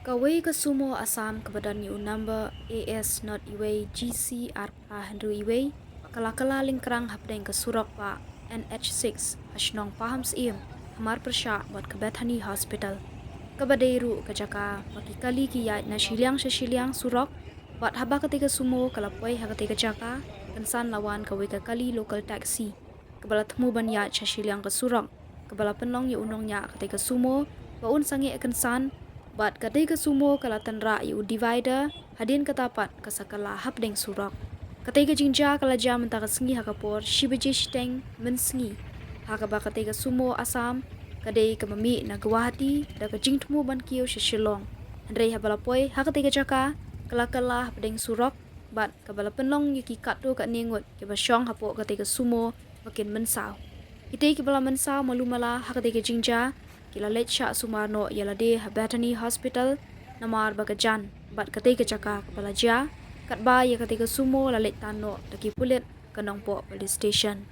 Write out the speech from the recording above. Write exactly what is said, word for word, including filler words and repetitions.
Kawei ka sumo Assam kaba don ïa u number A S not iwei G C ar phra hynriew iwei, ka la kylla lyngkrang hapdeng ka surok bah N H six, ha shnong Pahamsyiem, hamar pyrshah bad ka Bethany Hospital. Kaba dei ruh ka jaka ba ki kali ki ïaid na shiliang sha shiliang surok, bad haba katei ka sumo ka la poi ha katei ka jaka, kynsan la wan kawei ka kali local taxi kaba la thmu ban ïaid sha shiliang ka surok, kaba la pynlong ïa u nongñiah katei ka sumo ba un sangeh kynsan, bad katei ka sumo ka la tynrah ïa u divider, hadien kata pat ka sa kylla hapdeng surok. Katei ka jingjia ka la jia mynta ka sngi ha ka por shi baje shiteng mynsngi, ha kaba katei ka sumo Assam ka dei kaba mih na Guwahati da ka jingthmu ban kiew sha Shillong. Hynrei haba la poi ha katei ka jaka, ka la kylla hapdeng surok, bad kaba la pynlong ïa ki katto katne ngut kiba shong hapoh katei ka sumo ba kin mynsaw. Kitei kiba la mynsaw malu mala ha katei ka jingjia ki la leit shah sumar noh ïa lade ha Bethany Hospital, namar ba ka jan bad katei ka jaka kaba la jia, katba ïa katei ka sumo la leit tan noh da ki pulit ka Nongpoh Police Station.